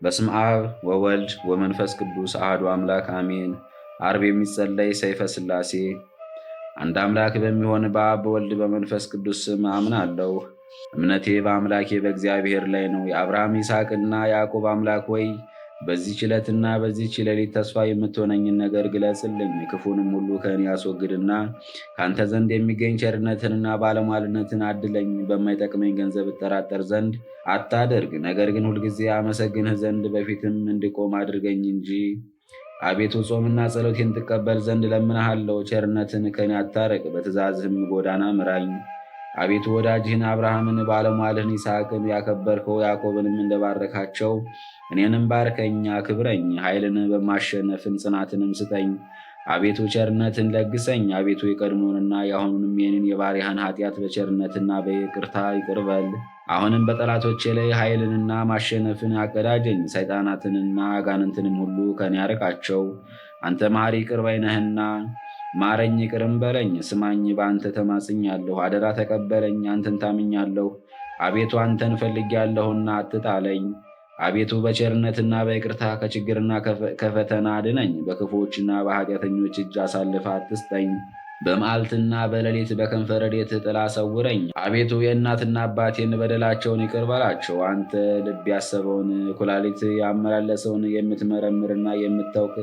በስመ አብ ወወልድ ወመንፈስ ቅዱስ አሐዱ አምላክ አሜን። ዓርብ የሚጸለይ ሰይፈ ሥላሴ። አንድ አምላክ በሚሆን በአብ በወልድ በመንፈስ ቅዱስ ስም አምናለሁ። እምነቴ በአምላኬ በእግዚአብሔር ላይ ነው። የአብርሃም ይስሐቅና ያዕቆብ አምላክ ወይ፣ በዚህች ዕለትና በዚህች ሌሊት ተስፋ የምትሆነኝን ነገር ግለጽልኝ። ክፉንም ሁሉ ከእኔ አስወግድና ከአንተ ዘንድ የሚገኝ ቸርነትንና ባለሟልነትን አድለኝ። በማይጠቅመኝ ገንዘብ እጠራጠር ዘንድ አታደርግ፣ ነገር ግን ሁልጊዜ አመሰግንህ ዘንድ በፊትም እንድቆም አድርገኝ እንጂ። አቤቱ፣ ጾምና ጸሎቴን ትቀበል ዘንድ እለምንሃለሁ። ቸርነትን ከእኔ አታርቅ፣ በትእዛዝህም ጎዳና ምራኝ። አቤቱ፣ ወዳጅህን አብርሃምን ባለሟልህን ይስሐቅን ያከበርከው ያዕቆብንም እንደባረካቸው እኔንም ባርከኝ፣ አክብረኝ። ኃይልን በማሸነፍን ጽናትንም ስጠኝ። አቤቱ፣ ቸርነትን ለግሰኝ። አቤቱ፣ የቀድሞንና የአሁኑንም የኔን የባሪያህን ኃጢአት በቸርነትና በይቅርታ ይቅር በል። አሁንም በጠላቶቼ ላይ ኃይልንና ማሸነፍን አቀዳጀኝ። ሰይጣናትንና አጋንንትንም ሁሉ ከኔ አርቃቸው። አንተ መሐሪ ይቅር ባይ ነህና ማረኝ፣ ይቅርም በለኝ። ስማኝ፣ በአንተ ተማጽኛለሁ። አደራ ተቀበለኝ፣ አንተን ታምኛለሁ። አቤቱ፣ አንተን ፈልጌአለሁና አትጣለኝ። አቤቱ፣ በቸርነትና በይቅርታ ከችግርና ከፈተና አድነኝ። በክፉዎችና በኃጢአተኞች እጅ አሳልፈህ አትስጠኝ። በመዓልትና በሌሊት በክንፈ ረድኤትህ ጥላ ሰውረኝ። አቤቱ፣ የእናትና አባቴን በደላቸውን ይቅር በላቸው። አንተ ልብ ያሰበውን ኩላሊት ያመላለሰውን የምትመረምርና የምታውቅ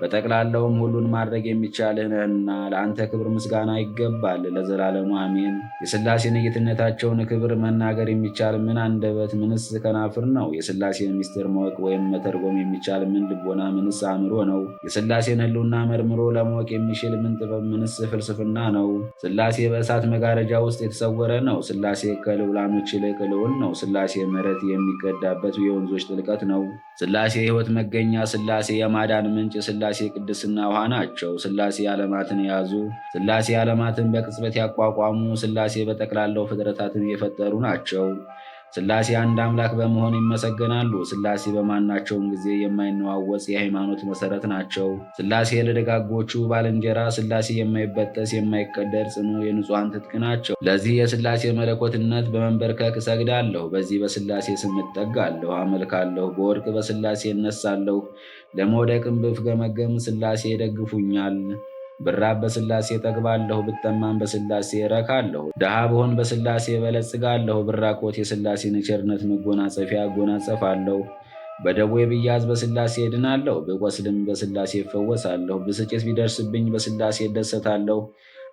በጠቅላላውም ሁሉን ማድረግ የሚቻልህ ነህና ለአንተ ክብር ምስጋና ይገባል ለዘላለሙ አሜን። የሥላሴን ጌትነታቸውን ክብር መናገር የሚቻል ምን አንደበት ምንስ ከናፍር ነው? የሥላሴን ምስጢር ማወቅ ወይም መተርጎም የሚቻል ምን ልቦና ምንስ አእምሮ ነው? የሥላሴን ሕልውና መርምሮ ለማወቅ የሚችል ምን ጥበብ ምንስ ፍልስፍና ነው? ሥላሴ በእሳት መጋረጃ ውስጥ የተሰወረ ነው። ሥላሴ ከልዑላኖች ይልቅ ልዑል ነው። ሥላሴ ምሕረት የሚቀዳበት የወንዞች ጥልቀት ነው። ሥላሴ የሕይወት መገኛ፣ ሥላሴ የማዳን ምንጭ፣ ሥላሴ ቅድስና ውሃ ናቸው። ሥላሴ ዓለማትን የያዙ፣ ሥላሴ ዓለማትን በቅጽበት ያቋቋሙ፣ ሥላሴ በጠቅላላው ፍጥረታትን የፈጠሩ ናቸው። ሥላሴ አንድ አምላክ በመሆን ይመሰገናሉ። ሥላሴ በማናቸውም ጊዜ የማይነዋወጽ የሃይማኖት መሰረት ናቸው። ሥላሴ ለደጋጎቹ ባልንጀራ፣ ሥላሴ የማይበጠስ የማይቀደር ጽኑ የንጹሐን ትጥቅ ናቸው። ለዚህ የሥላሴ መለኮትነት በመንበርከክ እሰግዳለሁ። በዚህ በሥላሴ ስም እጠጋለሁ፣ አመልካለሁ። በወርቅ በሥላሴ እነሳለሁ። ለመውደቅም ብፍገመገም ሥላሴ ይደግፉኛል። ብራብ በሥላሴ እጠግባለሁ፣ ብጠማም በሥላሴ እረካለሁ። ድሃ ብሆን በሥላሴ እበለጽጋለሁ፣ ብራቆት የሥላሴን የቸርነት መጎናጸፊያ እጎናጸፋለሁ። በደዌ ብያዝ በሥላሴ እድናለሁ፣ ብቆስልም በሥላሴ እፈወሳለሁ። ብስጭት ቢደርስብኝ በሥላሴ እደሰታለሁ።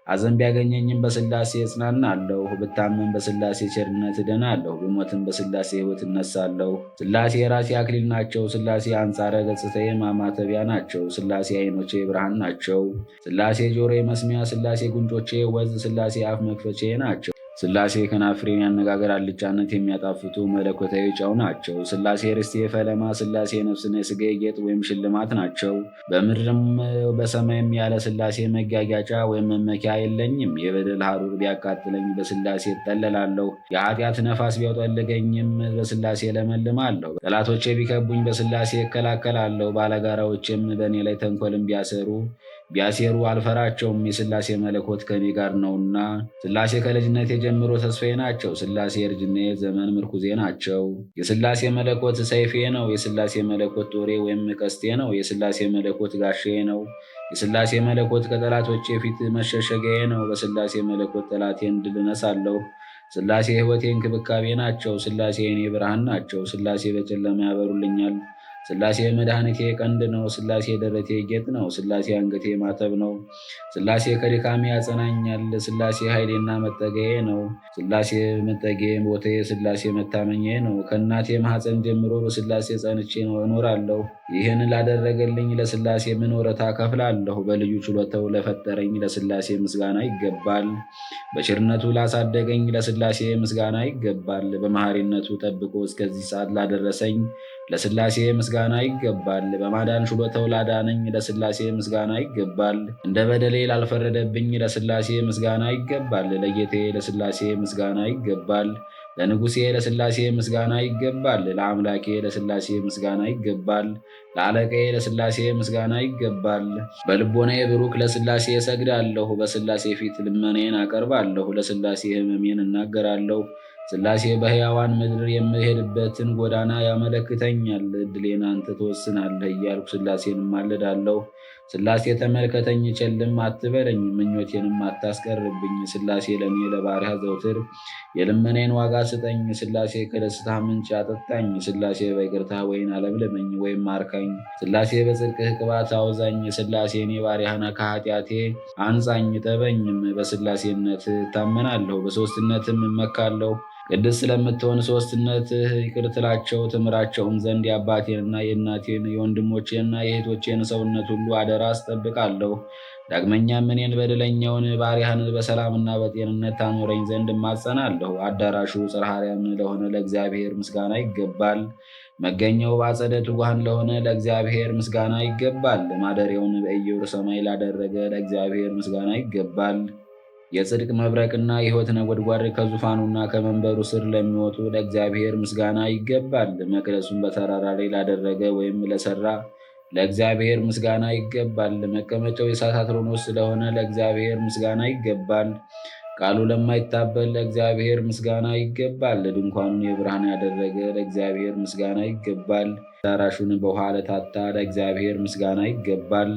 ሐዘን ቢያገኘኝም በሥላሴ እጽናናለሁ። ብታመም በሥላሴ ቸርነት እድናለሁ። ብሞትም በሥላሴ ሕይወት እነሳለሁ። ሥላሴ የራሴ አክሊል ናቸው። ሥላሴ አንጻረ ገጽታዬ ማማተቢያ ናቸው። ሥላሴ ዓይኖቼ ብርሃን ናቸው። ሥላሴ ጆሮዬ መስሚያ፣ ሥላሴ ጉንጮቼ ወዝ፣ ሥላሴ አፍ መክፈቼ ናቸው። ሥላሴ ከናፍሬን ያነጋገር አልጫነት የሚያጣፍጡ መለኮታዊ ጨው ናቸው። ሥላሴ ርስቴ ፈለማ፣ ሥላሴ የነፍስና የሥጋ ጌጥ ወይም ሽልማት ናቸው። በምድርም በሰማይም ያለ ሥላሴ መጋጊያጫ ወይም መመኪያ የለኝም። የበደል ሐሩር ቢያቃጥለኝ በሥላሴ እጠለላለሁ። የኃጢአት ነፋስ ቢያውጠልገኝም በሥላሴ እለመልማለሁ። ጠላቶቼ ቢከቡኝ በሥላሴ እከላከላለሁ። ባለጋራዎቼም በእኔ ላይ ተንኮልም ቢያሴሩ አልፈራቸውም። የሥላሴ መለኮት ከእኔ ጋር ነውና። ሥላሴ ከልጅነቴ ጀምሮ ተስፋዬ ናቸው። ሥላሴ የእርጅናዬ ዘመን ምርኩዜ ናቸው። የሥላሴ መለኮት ሰይፌ ነው። የሥላሴ መለኮት ጦሬ ወይም ቀስቴ ነው። የሥላሴ መለኮት ጋሻዬ ነው። የሥላሴ መለኮት ከጠላቶቼ ፊት መሸሸጊያዬ ነው። በሥላሴ መለኮት ጠላቴን ድል እነሳለሁ። ሥላሴ የሕይወቴ እንክብካቤ ናቸው። ሥላሴ የእኔ ብርሃን ናቸው። ሥላሴ በጨለማ ያበሩልኛል። ሥላሴ መድኃኒቴ ቀንድ ነው። ሥላሴ ደረቴ ጌጥ ነው። ሥላሴ አንገቴ ማተብ ነው። ሥላሴ ከድካሜ ያጸናኛል። ሥላሴ ኃይሌና መጠጊያዬ ነው። ሥላሴ መጠጊያዬ ቦታዬ፣ ሥላሴ መታመኛዬ ነው። ከእናቴ ማኅፀን ጀምሮ በሥላሴ ጸንቼ እኖራለሁ። ይህን ላደረገልኝ ለሥላሴ ምን ወረታ ከፍላለሁ? በልዩ ችሎታው ለፈጠረኝ ለሥላሴ ምስጋና ይገባል። በቸርነቱ ላሳደገኝ ለሥላሴ ምስጋና ይገባል። በመሐሪነቱ ጠብቆ እስከዚህ ሰዓት ላደረሰኝ ለሥላሴ ምስጋና ይገባል። በማዳን ችሎታው ላዳነኝ ለሥላሴ ምስጋና ይገባል። እንደ በደሌ ላልፈረደብኝ ለሥላሴ ምስጋና ይገባል። ለጌቴ ለሥላሴ ምስጋና ይገባል። ለንጉሴ ለሥላሴ ምስጋና ይገባል። ለአምላኬ ለሥላሴ ምስጋና ይገባል። ለአለቃዬ ለሥላሴ ምስጋና ይገባል። በልቦናዬ ብሩክ ለሥላሴ እሰግዳለሁ። በሥላሴ ፊት ልመናዬን አቀርባለሁ። ለሥላሴ ሕመሜን እናገራለሁ። ሥላሴ በሕያዋን ምድር የምሄድበትን ጎዳና ያመለክተኛል። ዕድሌን አንተ ትወስናለህ እያልኩ ሥላሴን እማልዳለሁ። ሥላሴ ተመልከተኝ፣ ቸልም አትበለኝ፣ ምኞቴንም አታስቀርብኝ። ሥላሴ ለእኔ ለባሪያ ዘውትር የልመናዬን ዋጋ ስጠኝ። ሥላሴ ከደስታ ምንጭ አጠጣኝ። ሥላሴ በይቅርታ ወይን አለምልመኝ ወይም አርካኝ። ሥላሴ በጽድቅህ ቅባት አውዛኝ። ሥላሴ እኔ ባሪያህን ከኃጢአቴ አንጻኝ ጠበኝም። በሥላሴነት እታመናለሁ፣ በሦስትነትም እመካለሁ። ቅድስት ስለምትሆን ሦስትነትህ ይቅር ትላቸው ትምራቸውም ዘንድ የአባቴንና የእናቴን የወንድሞቼንና የእህቶቼን ሰውነት ሁሉ አደራ አስጠብቃለሁ። ዳግመኛም እኔን በደለኛውን ባሪያህን በሰላምና በጤንነት ታኖረኝ ዘንድ እማጸናለሁ። አዳራሹ ጽርሐ አርያም ለሆነ ለእግዚአብሔር ምስጋና ይገባል። መገኛው በአጸደ ትጉሃን ለሆነ ለእግዚአብሔር ምስጋና ይገባል። ማደሪያውን በኢዮር ሰማይ ላደረገ ለእግዚአብሔር ምስጋና ይገባል። የጽድቅ መብረቅና የሕይወት ነጎድጓድ ከዙፋኑና ከመንበሩ ስር ለሚወጡ ለእግዚአብሔር ምስጋና ይገባል። መቅደሱን በተራራ ላይ ላደረገ ወይም ለሰራ ለእግዚአብሔር ምስጋና ይገባል። መቀመጫው የእሳት አትሮኖስ ስለሆነ ለእግዚአብሔር ምስጋና ይገባል። ቃሉ ለማይታበል ለእግዚአብሔር ምስጋና ይገባል። ድንኳኑን የብርሃን ያደረገ ለእግዚአብሔር ምስጋና ይገባል። አዳራሹን በውሃ ለታታ ለእግዚአብሔር ምስጋና ይገባል።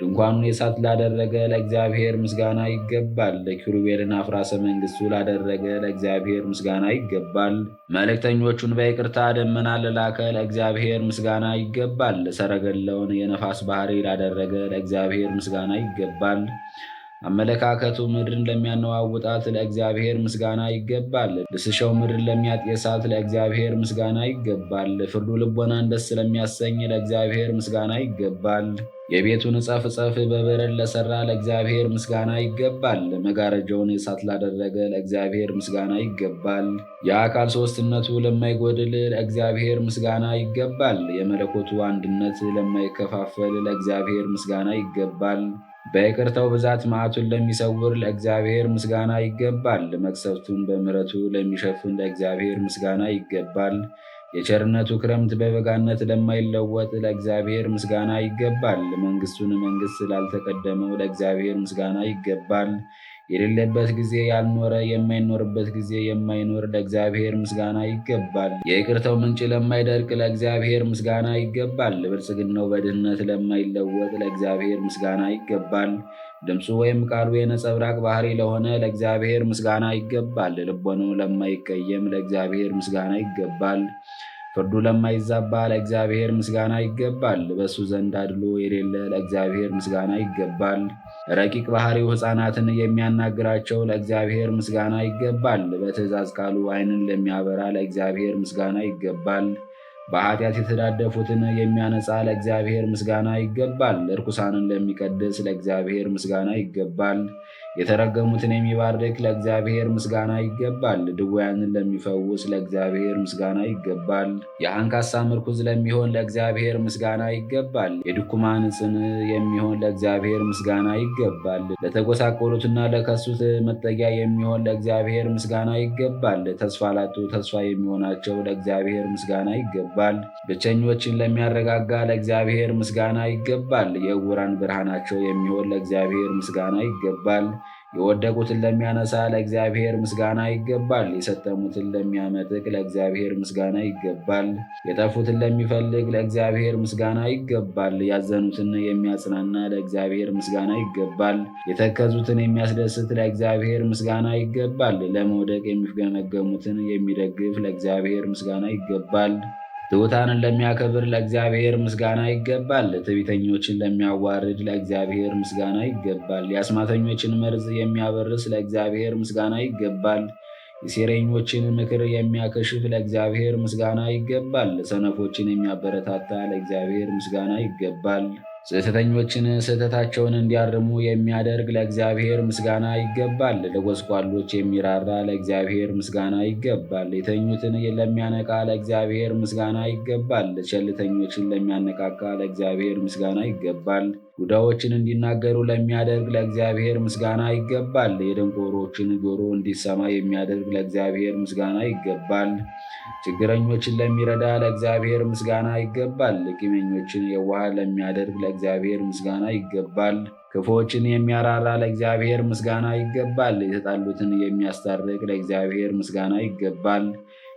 ድንኳኑን የእሳት ላደረገ ለእግዚአብሔር ምስጋና ይገባል። ለኪሩቤልን አፍራሰ መንግስቱ ላደረገ ለእግዚአብሔር ምስጋና ይገባል። መልእክተኞቹን በይቅርታ ደመና ለላከ ለእግዚአብሔር ምስጋና ይገባል። ሰረገላውን የነፋስ ባህሪ ላደረገ ለእግዚአብሔር ምስጋና ይገባል። አመለካከቱ ምድርን ለሚያነዋውጣት ለእግዚአብሔር ምስጋና ይገባል። ልስሸው ምድርን ለሚያጤሳት ለእግዚአብሔር ምስጋና ይገባል። ፍርዱ ልቦናን ደስ ለሚያሰኝ ለእግዚአብሔር ምስጋና ይገባል። የቤቱን ዕጸፍ ዕጸፍ በበረድ ለሰራ ለእግዚአብሔር ምስጋና ይገባል። መጋረጃውን እሳት ላደረገ ለእግዚአብሔር ምስጋና ይገባል። የአካል ሦስትነቱ ለማይጎድል ለእግዚአብሔር ምስጋና ይገባል። የመለኮቱ አንድነት ለማይከፋፈል ለእግዚአብሔር ምስጋና ይገባል። በይቅርታው ብዛት መዓቱን ለሚሰውር ለእግዚአብሔር ምስጋና ይገባል። መቅሰፍቱን በምሕረቱ ለሚሸፍን ለእግዚአብሔር ምስጋና ይገባል። የቸርነቱ ክረምት በበጋነት ለማይለወጥ ለእግዚአብሔር ምስጋና ይገባል። መንግስቱን መንግስት ላልተቀደመው ለእግዚአብሔር ምስጋና ይገባል። የሌለበት ጊዜ ያልኖረ የማይኖርበት ጊዜ የማይኖር ለእግዚአብሔር ምስጋና ይገባል። የይቅርታው ምንጭ ለማይደርቅ ለእግዚአብሔር ምስጋና ይገባል። ብልጽግናው በድህነት ለማይለወጥ ለእግዚአብሔር ምስጋና ይገባል። ድምፁ ወይም ቃሉ የነጸብራቅ ባህሪ ለሆነ ለእግዚአብሔር ምስጋና ይገባል። ልቦናው ለማይቀየም ለእግዚአብሔር ምስጋና ይገባል። ፍርዱ ለማይዛባ ለእግዚአብሔር ምስጋና ይገባል። በእሱ ዘንድ አድሎ የሌለ ለእግዚአብሔር ምስጋና ይገባል። ረቂቅ ባህሪው ሕፃናትን የሚያናግራቸው ለእግዚአብሔር ምስጋና ይገባል። በትእዛዝ ቃሉ ዓይንን ለሚያበራ ለእግዚአብሔር ምስጋና ይገባል። በኃጢአት የተዳደፉትን የሚያነጻ ለእግዚአብሔር ምስጋና ይገባል። እርኩሳንን ለሚቀድስ ለእግዚአብሔር ምስጋና ይገባል። የተረገሙትን የሚባርክ ለእግዚአብሔር ምስጋና ይገባል። ድውያንን ለሚፈውስ ለእግዚአብሔር ምስጋና ይገባል። የአንካሳ ምርኩዝ ለሚሆን ለእግዚአብሔር ምስጋና ይገባል። የድኩማን ጽን የሚሆን ለእግዚአብሔር ምስጋና ይገባል። ለተጎሳቆሉትና ለከሱት መጠጊያ የሚሆን ለእግዚአብሔር ምስጋና ይገባል። ተስፋ ላጡ ተስፋ የሚሆናቸው ለእግዚአብሔር ምስጋና ይገባል። ብቸኞችን ለሚያረጋጋ ለእግዚአብሔር ምስጋና ይገባል። የዕውራን ብርሃናቸው የሚሆን ለእግዚአብሔር ምስጋና ይገባል። የወደቁትን ለሚያነሳ ለእግዚአብሔር ምስጋና ይገባል። የሰጠሙትን ለሚያመጥቅ ለእግዚአብሔር ምስጋና ይገባል። የጠፉትን ለሚፈልግ ለእግዚአብሔር ምስጋና ይገባል። ያዘኑትን የሚያጽናና ለእግዚአብሔር ምስጋና ይገባል። የተከዙትን የሚያስደስት ለእግዚአብሔር ምስጋና ይገባል። ለመውደቅ የሚፍገመገሙትን የሚደግፍ ለእግዚአብሔር ምስጋና ይገባል። ትሑታንን ለሚያከብር ለእግዚአብሔር ምስጋና ይገባል። ትዕቢተኞችን ለሚያዋርድ ለእግዚአብሔር ምስጋና ይገባል። የአስማተኞችን መርዝ የሚያበርስ ለእግዚአብሔር ምስጋና ይገባል። የሴረኞችን ምክር የሚያከሽፍ ለእግዚአብሔር ምስጋና ይገባል። ሰነፎችን የሚያበረታታ ለእግዚአብሔር ምስጋና ይገባል። ስህተተኞችን ስህተታቸውን እንዲያርሙ የሚያደርግ ለእግዚአብሔር ምስጋና ይገባል። ለጎስቋሎች የሚራራ ለእግዚአብሔር ምስጋና ይገባል። የተኙትን ለሚያነቃ ለእግዚአብሔር ምስጋና ይገባል። ቸልተኞችን ለሚያነቃቃ ለእግዚአብሔር ምስጋና ይገባል። ዱዳዎችን እንዲናገሩ ለሚያደርግ ለእግዚአብሔር ምስጋና ይገባል። የደንቆሮችን ጆሮ እንዲሰማ የሚያደርግ ለእግዚአብሔር ምስጋና ይገባል። ችግረኞችን ለሚረዳ ለእግዚአብሔር ምስጋና ይገባል። ቂመኞችን የዋህ ለሚያደርግ ለእግዚአብሔር ምስጋና ይገባል። ክፉዎችን የሚያራራ ለእግዚአብሔር ምስጋና ይገባል። የተጣሉትን የሚያስታርቅ ለእግዚአብሔር ምስጋና ይገባል።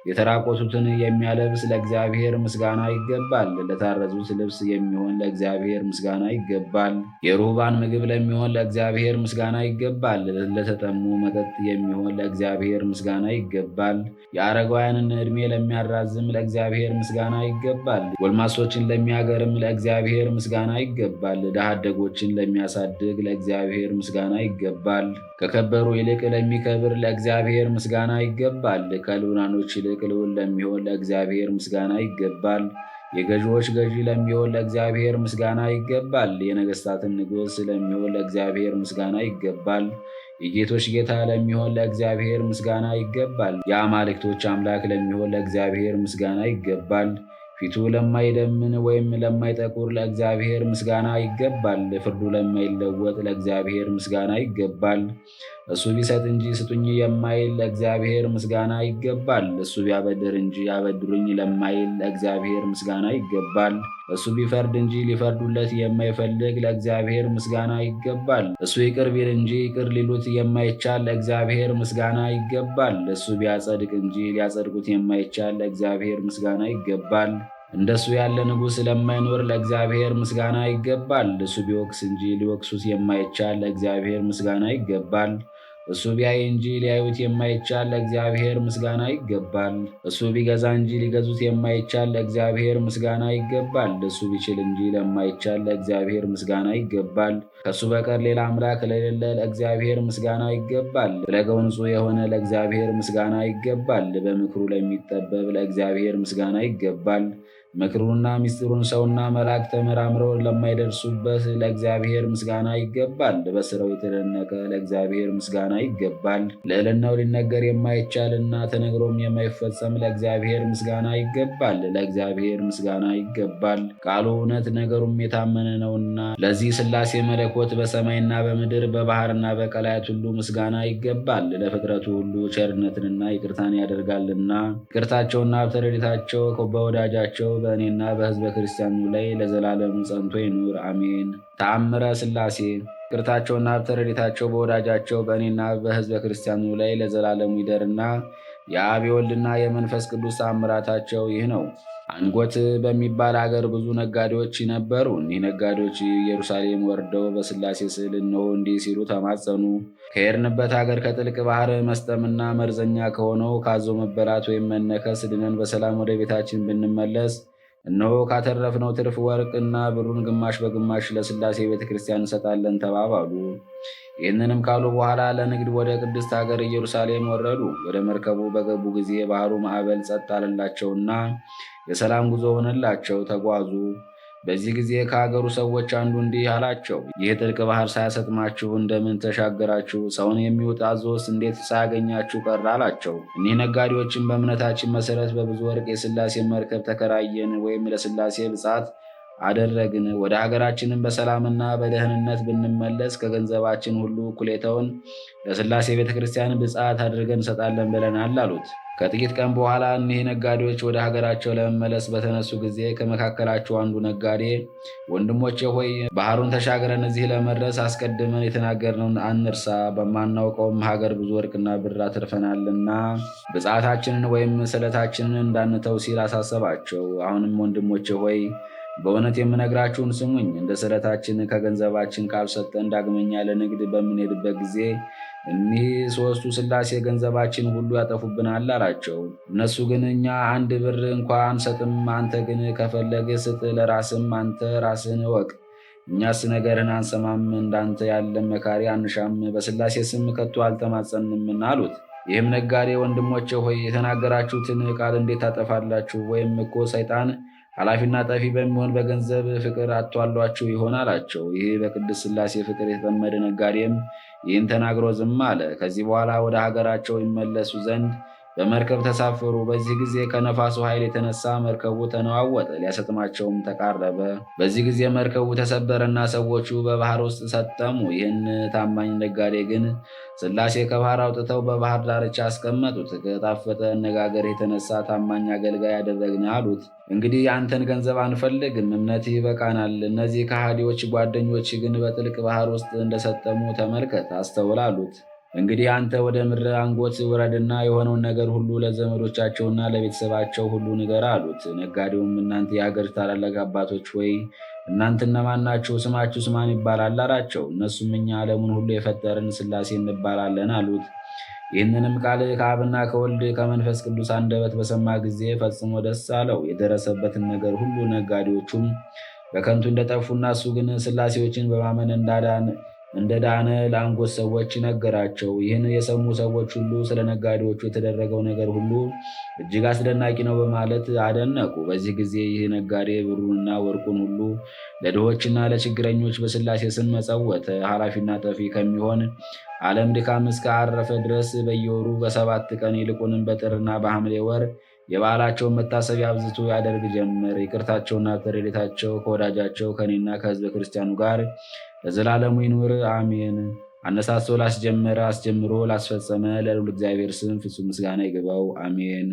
የተራቆቱትን የሚያለብስ ለእግዚአብሔር ምስጋና ይገባል። ለታረዙት ልብስ የሚሆን ለእግዚአብሔር ምስጋና ይገባል። የሩህባን ምግብ ለሚሆን ለእግዚአብሔር ምስጋና ይገባል። ለተጠሙ መጠጥ የሚሆን ለእግዚአብሔር ምስጋና ይገባል። የአረጋውያንን ዕድሜ ለሚያራዝም ለእግዚአብሔር ምስጋና ይገባል። ጎልማሶችን ለሚያገርም ለእግዚአብሔር ምስጋና ይገባል። ድሃ አደጎችን ለሚያሳድግ ለእግዚአብሔር ምስጋና ይገባል። ከከበሩ ይልቅ ለሚከብር ለእግዚአብሔር ምስጋና ይገባል። ከልዑላኖች ይልቅ ልዑል ለሚሆን ለእግዚአብሔር ምስጋና ይገባል። የገዢዎች ገዢ ለሚሆን ለእግዚአብሔር ምስጋና ይገባል። የነገስታትን ንጉሥ ለሚሆን ለእግዚአብሔር ምስጋና ይገባል። የጌቶች ጌታ ለሚሆን ለእግዚአብሔር ምስጋና ይገባል። የአማልክቶች አምላክ ለሚሆን ለእግዚአብሔር ምስጋና ይገባል። ፊቱ ለማይደምን ወይም ለማይጠቁር ለእግዚአብሔር ምስጋና ይገባል። ፍርዱ ለማይለወጥ ለእግዚአብሔር ምስጋና ይገባል። እሱ ቢሰጥ እንጂ ስጡኝ የማይል ለእግዚአብሔር ምስጋና ይገባል። እሱ ቢያበድር እንጂ አበድሩኝ ለማይል ለእግዚአብሔር ምስጋና ይገባል። እሱ ቢፈርድ እንጂ ሊፈርዱለት የማይፈልግ ለእግዚአብሔር ምስጋና ይገባል። እሱ ይቅር ቢል እንጂ ይቅር ሊሉት የማይቻል ለእግዚአብሔር ምስጋና ይገባል። እሱ ቢያጸድቅ እንጂ ሊያጸድቁት የማይቻል ለእግዚአብሔር ምስጋና ይገባል። እንደሱ ያለ ንጉሥ ለማይኖር ለእግዚአብሔር ምስጋና ይገባል። እሱ ቢወቅስ እንጂ ሊወቅሱት የማይቻል ለእግዚአብሔር ምስጋና ይገባል። እሱ ቢያይ እንጂ ሊያዩት የማይቻል ለእግዚአብሔር ምስጋና ይገባል። እሱ ቢገዛ እንጂ ሊገዙት የማይቻል ለእግዚአብሔር ምስጋና ይገባል። እሱ ቢችል እንጂ ለማይቻል ለእግዚአብሔር ምስጋና ይገባል። ከእሱ በቀር ሌላ አምላክ ለሌለ ለእግዚአብሔር ምስጋና ይገባል። ፍለጋው ንጹሕ የሆነ ለእግዚአብሔር ምስጋና ይገባል። በምክሩ ለሚጠበብ ለእግዚአብሔር ምስጋና ይገባል። ምክሩንና ምስጢሩን ሰውና መልአክ ተመራምረው ለማይደርሱበት ለእግዚአብሔር ምስጋና ይገባል። በስራው የተደነቀ ለእግዚአብሔር ምስጋና ይገባል። ልዕልናው ሊነገር የማይቻልና ተነግሮም የማይፈጸም ለእግዚአብሔር ምስጋና ይገባል። ለእግዚአብሔር ምስጋና ይገባል። ቃሉ እውነት ነገሩም የታመነ ነውና ለዚህ ሥላሴ መለኮት በሰማይና በምድር በባህርና በቀላያት ሁሉ ምስጋና ይገባል። ለፍጥረቱ ሁሉ ቸርነትንና ይቅርታን ያደርጋልና ይቅርታቸውና ሀብተ ረድኤታቸው በወዳጃቸው በእኔና በሕዝበ ክርስቲያኑ ላይ ለዘላለሙ ጸንቶ ይኑር፣ አሜን። ተአምረ ሥላሴ። ይቅርታቸውና ሀብተ ረድኤታቸው በወዳጃቸው በእኔና በሕዝበ ክርስቲያኑ ላይ ለዘላለሙ ይደርና የአብ የወልድና የመንፈስ ቅዱስ ተአምራታቸው ይህ ነው። አንጎት በሚባል አገር ብዙ ነጋዴዎች ነበሩ። እኒህ ነጋዴዎች ኢየሩሳሌም ወርደው በሥላሴ ስዕል እነሆ እንዲህ ሲሉ ተማጸኑ። ከሄድንበት አገር ከጥልቅ ባህር መስጠምና መርዘኛ ከሆነው ካዞ መበላት ወይም መነከስ ድነን በሰላም ወደ ቤታችን ብንመለስ እነሆ ካተረፍነው ትርፍ ወርቅና ብሩን ግማሽ በግማሽ ለሥላሴ ቤተ ክርስቲያን እንሰጣለን ተባባሉ። ይህንንም ካሉ በኋላ ለንግድ ወደ ቅድስት ሀገር ኢየሩሳሌም ወረዱ። ወደ መርከቡ በገቡ ጊዜ የባህሩ ማዕበል ጸጥ አለላቸውና የሰላም ጉዞ ሆነላቸው፣ ተጓዙ። በዚህ ጊዜ ከሀገሩ ሰዎች አንዱ እንዲህ አላቸው፣ ይህ ጥልቅ ባህር ሳያሰጥማችሁ እንደምን ተሻገራችሁ? ሰውን የሚውጥ አዞስ እንዴት ሳያገኛችሁ ቀረ? አላቸው። እኒህ ነጋዴዎችን በእምነታችን መሰረት በብዙ ወርቅ የሥላሴ መርከብ ተከራየን ወይም ለሥላሴ ብፅዓት አደረግን። ወደ ሀገራችንም በሰላምና በደህንነት ብንመለስ ከገንዘባችን ሁሉ እኩሌታውን ለሥላሴ ቤተ ክርስቲያን ብፅዓት አድርገን እንሰጣለን ብለናል አሉት። ከጥቂት ቀን በኋላ እኒህ ነጋዴዎች ወደ ሀገራቸው ለመመለስ በተነሱ ጊዜ ከመካከላቸው አንዱ ነጋዴ፣ ወንድሞቼ ሆይ፣ ባህሩን ተሻግረን እዚህ ለመድረስ አስቀድመን የተናገርነውን አንርሳ። በማናውቀውም ሀገር ብዙ ወርቅና ብር አትርፈናልና ብፅዓታችንን ወይም ስለታችንን እንዳንተው ሲል አሳሰባቸው። አሁንም ወንድሞቼ ሆይ፣ በእውነት የምነግራችሁን ስሙኝ። እንደ ስለታችን ከገንዘባችን ካልሰጠን ዳግመኛ ለንግድ በምንሄድበት ጊዜ እኒህ ሦስቱ ሥላሴ ገንዘባችን ሁሉ ያጠፉብናል አላቸው። እነሱ ግን እኛ አንድ ብር እንኳ አንሰጥም፣ አንተ ግን ከፈለግህ ስጥ፣ ለራስም አንተ ራስህን እወቅ። እኛስ ነገርህን አንሰማም፣ እንዳንተ ያለ መካሪ አንሻም፣ በሥላሴ ስም ከቶ አልተማጸንምና አሉት። ይህም ነጋዴ፣ ወንድሞቼ ሆይ፣ የተናገራችሁትን ቃል እንዴት ታጠፋላችሁ? ወይም እኮ ሰይጣን ኃላፊና ጠፊ በሚሆን በገንዘብ ፍቅር አቷሏችሁ ይሆን አላቸው። ይህ በቅድስት ሥላሴ ፍቅር የተጠመደ ነጋዴም ይህን ተናግሮ ዝም አለ። ከዚህ በኋላ ወደ ሀገራቸው ይመለሱ ዘንድ በመርከብ ተሳፈሩ። በዚህ ጊዜ ከነፋሱ ኃይል የተነሳ መርከቡ ተነዋወጠ፣ ሊያሰጥማቸውም ተቃረበ። በዚህ ጊዜ መርከቡ ተሰበረና ሰዎቹ በባህር ውስጥ ሰጠሙ። ይህን ታማኝ ነጋዴ ግን ሥላሴ ከባህር አውጥተው በባህር ዳርቻ አስቀመጡት። ከጣፈጠ አነጋገር የተነሳ ታማኝ አገልጋይ ያደረግን አሉት። እንግዲህ የአንተን ገንዘብ አንፈልግም፣ እምነት ይበቃናል። እነዚህ ከሃዲዎች ጓደኞች ግን በጥልቅ ባህር ውስጥ እንደሰጠሙ ተመልከት፣ አስተውል አሉት። እንግዲህ አንተ ወደ ምድረ አንጎት ውረድና የሆነውን ነገር ሁሉ ለዘመዶቻቸውና ለቤተሰባቸው ሁሉ ንገር አሉት። ነጋዴውም እናንተ የሀገር ታላላቅ አባቶች ሆይ፣ እናንተ እነማን ናችሁ? ስማችሁስ ማን ይባላል? አላቸው። እነሱም እኛ ዓለሙን ሁሉ የፈጠርን ሥላሴ እንባላለን አሉት። ይህንንም ቃል ከአብና ከወልድ ከመንፈስ ቅዱስ አንደበት በሰማ ጊዜ ፈጽሞ ደስ አለው። የደረሰበትን ነገር ሁሉ፣ ነጋዴዎቹም በከንቱ እንደጠፉና እሱ ግን ሥላሴዎችን በማመን እንደዳነ ለአንጎት ሰዎች ነገራቸው። ይህን የሰሙ ሰዎች ሁሉ ስለ ነጋዴዎቹ የተደረገው ነገር ሁሉ እጅግ አስደናቂ ነው በማለት አደነቁ። በዚህ ጊዜ ይህ ነጋዴ ብሩንና ወርቁን ሁሉ ለድሆችና ለችግረኞች በሥላሴ ስም መጸወተ። ኃላፊና ጠፊ ከሚሆን ዓለም ድካም እስከ አረፈ ድረስ በየወሩ በ7 ቀን፣ ይልቁንም በጥርና በሐምሌ ወር የበዓላቸውን መታሰቢያ አብዝቶ ያደርግ ጀመር። ይቅርታቸውና ረድኤታቸው ከወዳጃቸው ከእኔና ከሕዝበ ክርስቲያኑ ጋር ለዘላለሙ ይኑር፣ አሜን። አነሳስቶ ላስጀመረ፣ አስጀምሮ ላስፈጸመ ለልዑል እግዚአብሔር ስም ፍጹም ምስጋና ይግባው፣ አሜን።